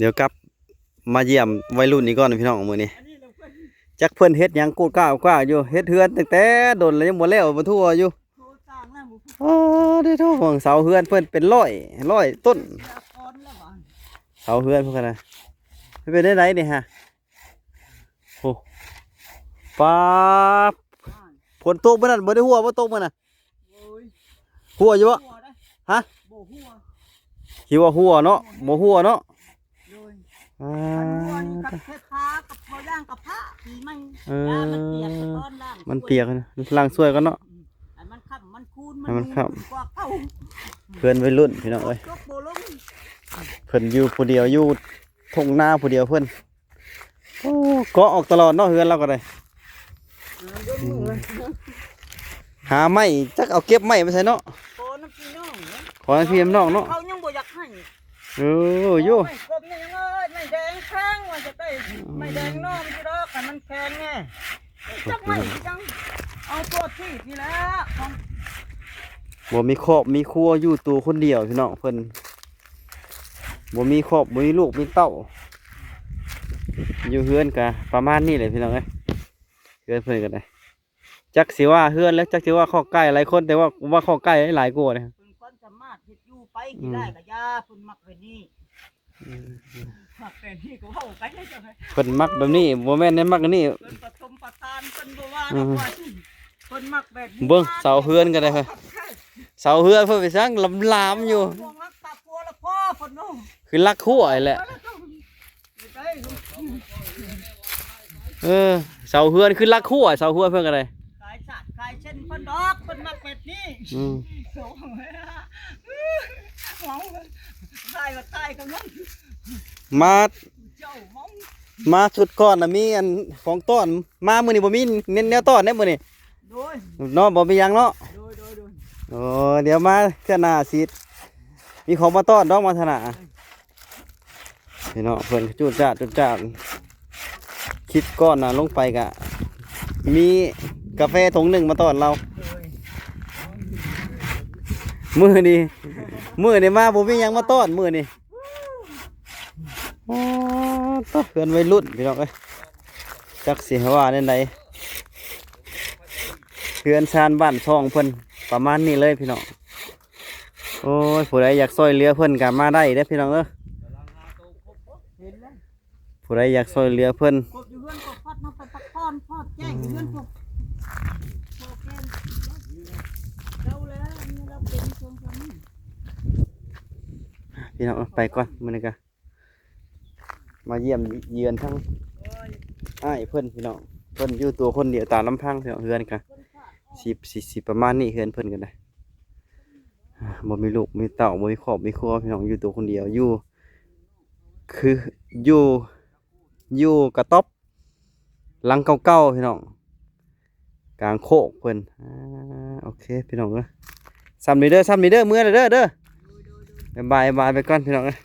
ດຽວກັບມາຢ້ຽມໄວລຸ້ນອີກກ່ອນພີ່ນ້ອງມື້ນີ້. ຈັກເພິ່ນເຮັດຫຍັງກູດກ້າວກ້າວຢູ່ ເຮັດເຮືອນຕັ້ງແຕ່ດົນແລ້ວ ຍັງບໍ່ແລ້ວ ບໍ່ທົ່ວຢູ່. ໂທສ້າງນຳ ໂອ້ ເດ້ໂທ ເບິ່ງເສົາເຮືອນເພິ່ນເປັນຮ້ອຍ ຮ້ອຍຕົ້ນ ເສາເຮືອນເພິ່ນນະ. ມັນເປັນແນວໃດນີ້ຮະ? ໂອ້ ປາບ ຝົນຕົກມື້ນັ້ນບໍ່ໄດ້ຮົ່ວບໍ່? ຕົກມື້ນະ ໂອ້ຍ ຮົ່ວຢູ່ບໍ່? ຮົ່ວເດ້ ຮະ? ບໍ່ຮົ່ວ ຄິດວ່າຮົ່ວເນາະ ບໍ່ຮົ່ວເນາະ. ໂດຍ ອ່າ ຄັນຮົ່ວນີ້ກັບເສຍຂາກັບບໍ່ຢ່າງກັບພະປີໃໝ່ ເອີ ຢ້ານມັນປຽກກ່ອນ ລ້າງ ມັນປຽກ ລ້າງຊ່ວຍກ່ອນເນາະ. ອືມ ໃຫ້ມັນຄ້ຳມັນຄູນ ໃຫ້ມັນຄ້ຳ ມັນກວ່າເກົ່າ. ເພື່ອນໄວລຸ້ນພີ່ນ້ອງເອີຍ ຕົກບໍ່ລົງ ເພິ່ນຢູ່ຜູ້ດຽວ ຢູ່ທົ່ງນາຜູ້ດຽວເພິ່ນ. ໂອ້ ເກາະອອກຕະຫຼອດເນາະ ເຮືອນລາວກໍໄດ້. ຫາໄມ້ ຈັກເອົາເກັບໄມ້ໄປໃສເນາະ. ຂໍນຳພີ່ນ້ອງເນາະ ຂໍນຳພີ່ນຳນ້ອງເນາະ ເຂົາຍັງບໍ່ຢາກໃຫ້. ເອີ ໂອ້ຍ ໂອ້ຍ ກົມນີ້ຍັງເອີຍ ໄມ້ແດງແຂງ ວ່າຈະໄດ້ໄມ້ແດງນອນຢູ່ດອກ ໃຫ້ມັນແຂງແນ່. ຈັກໄມ້ຄືຫຍັງ ເອົາຕົວທີ່ນີ້ແຫຼະ ຂອງ ບໍ່ມີຄອບມີຄົວ ຢູ່ໂຕຄົນດຽວພີ່ນ້ອງ. ເພິ່ນບໍ່ມີຄອບ ບໍ່ມີລູກມີເຕົ້າ ຢູ່ເຮືອນກະປະມານນີ້ແຫຼະພີ່ນ້ອງເອີຍ. ເຮືອນເພິ່ນກໍໄດ້ ຈັກຊິວ່າເຮືອນ ແລະ ຈັກຊິວ່າຄອກໄກ່. ຫຼາຍຄົນແຕ່ວ່າ ວ່າຄອກໄກ່ຫຼາຍກວ່າເດ້. ເພິ່ນຄວາມສາມາດເຮັດຢູ່ໄປ ອືມ ຂີ້ລ້າຍກະຢ່າ ເພິ່ນມັກແບບນີ້. ອືມ ມັກແບບນີ້ກໍເວົ້າໄປເດ້. ເພິ່ນມັກແບບນີ້ ບໍ່ແມ່ນໄດ້ມັກອັນນີ້ ເພິ່ນປະສົມປະສານ ເພິ່ນບໍ່ວ່າ ອືມ ດອກວ່າ ເພິ່ນມັກແບບນີ້. ເບິ່ງເສົາເຮືອນກໍໄດ້ ເສົາເຮືອນເພິ່ນໄປສັງລາມໆຢູ່ ພວກຮັກຄອບຄົວລະພໍເພິ່ນເນາະ ຄືລັກຮົ້ວແຫຼະ. ເອີ ເສົາເຮືອນຄືລັກຮົ້ວ ເສົາເຮືອນເພິ່ນກໍໄດ້. ຂາຍສາດຂາຍເຊັ່ນເພິ່ນດອກ ເພິ່ນມັກແບບນີ້. ອືມ ຂາຍກໍຂາຍກັນມັນ ມາ ເຈົ້າມັນ ມາຊຸດກ່ອນນະ ມີອັນຂອງຕ້ອນ ມາມື້ນີ້ບໍ່ມີແນວຕ້ອນເດ້ມື້ນີ້. ໂດຍ ເນາະ ບໍ່ມີຫຍັງເນາະ. ໂດຍ ໂດຍ ໂດຍ ໂອ້ ດຽວມາເທື່ອໜ້າຊິມີຂອງມາຕ້ອນດອກ ມາເທື່ອໜ້າ. ພີ່ນ້ອງເພິ່ນຈູດຈາດຈູດຈາດ ຄລິບກ່ອນນະ ລົງໄປກະມີກາແຟຖົງໜຶ່ງມາຕ້ອນລາວ. ໂດຍ ມື້ນີ້ ມື້ນີ້ມາບໍ່ມີຫຍັງມາຕ້ອນມື້ນີ້. ໂອ້ ຕະ ເຮືອນໄວລຸ້ນພີ່ນ້ອງເອີຍ ຈັກຊິວ່າແນວໃດ. ເຮືອນຊານບ້ານຊ່ອງເພິ່ນປະມານນີ້ເລີຍພີ່ນ້ອງ. ໂອ້ຍ ຜູ້ໃດຢາກຊ່ອຍເຫຼືອເພິ່ນກໍມາໄດ້ເດີ້ພີ່ນ້ອງເອີຍ. ຜູ້ໃດຢາກຊ່ອຍເຫຼືອເພິ່ນ ຄົບຢູ່ເຮືອນກໍພັດມາໄປພັກຜ່ອນ ພອດແຈ້ງຢູ່ເຮືອນພວກ ພວກແກ່ເຈົ້າແລ້ວ ອັນນີ້ລາວເປັນຊ່ວງຊ່ວງນີ້. ພີ່ນ້ອງເອີຍ ໄປກ່ອນ ມື້ນີ້ກະມາຢ້ຽມເຢືອນທັງອ້າຍເພິ່ນພີ່ນ້ອງ. ເພິ່ນຢູ່ຕົວຄົນດຽວຕາມລຳພັງພີ່ນ້ອງ ເຮືອນກະຊິ ຊິ ຊິປະມານນີ້ ເຮືອນເພິ່ນກໍໄດ້. ອ່າ ບໍ່ມີລູກມີເຕົ້າ ບໍ່ມີຄອບມີຄົວພີ່ນ້ອງ ຢູ່ຕົວຄົນດຽວ ຢູ່ ຄື ຢູ່ ຢູ່ກະຕ໊ອບຫຼັງເກົ່າໆພີ່ນ້ອງ ກາງໂຄກເພິ່ນ. ອ່າ ໂອເຄພີ່ນ້ອງເອີຍ ສ່ຳນີ້ເດີ້ ສ່ຳນີ້ເດີ້ ເມືອແລ້ວເດີ້ ເດີ້. ບາຍບາຍ ບາຍໄປກ່ອນພີ່ນ້ອງເອີຍ.